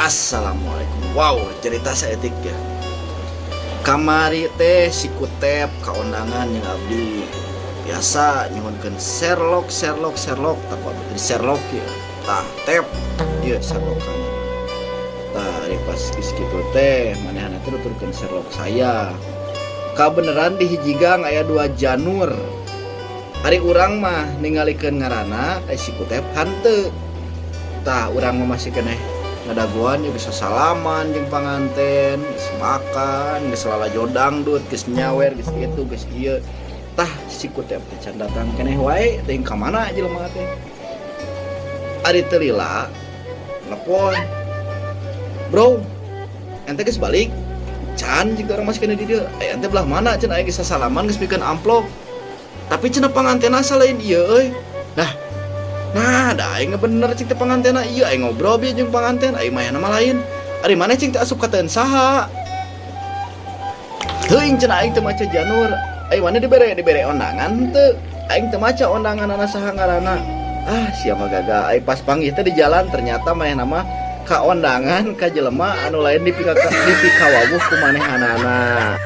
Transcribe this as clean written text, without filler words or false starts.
Assalamualaikum. Wow, cerita saeutik ya. Kamari teh si Kutep kaondangan yang abdi biasa nyuhunkeun share loc, share loc, share loc. Tah, ku abdi share loc ya. Tah, tep ieu share locan. Tah, ari pas geus kitu teh manehna teh nuturkeun share loc saya. Kabeneran di hiji gang aya dua janur. Ari urang mah ningalikeun ngaranna, si Kutep hanteu. Tah, urang mah masih keneh ngadagoan ya, bisa salaman jeung panganten, geus makan, geus lalajo dangdut, geus nyawer, geus itu, geus ieu. Tah, si Kutep teh can datang keneh wae, teuing ka mana jelema teh. Ari teu lila telepon, "Bro, ente geus balik?" "Can," jeung urang masih keneh di dieu. "Aya ente belah mana?" Cenah, "Aya geus salaman, geus pikeun amplop, tapi cenah pangantena lain ieu euy." Nah, da aing bener cing teh pangantena ieu, aing ngobrol bieu jeung panganten, aing mah nama lain. Ari maneh cing teh asup ka teu saha? "Teuing," cenah, "aing teu maca janur." "Aing maneh dibere undangan teu?" "Aing teu maca undangan, saha ngaranna?" Ah, sia mah gagal. Aing pas panggih teh di jalan, ternyata manehna mah ka ondangan ka jelema anu lain, dipikawawuh ku manehanana.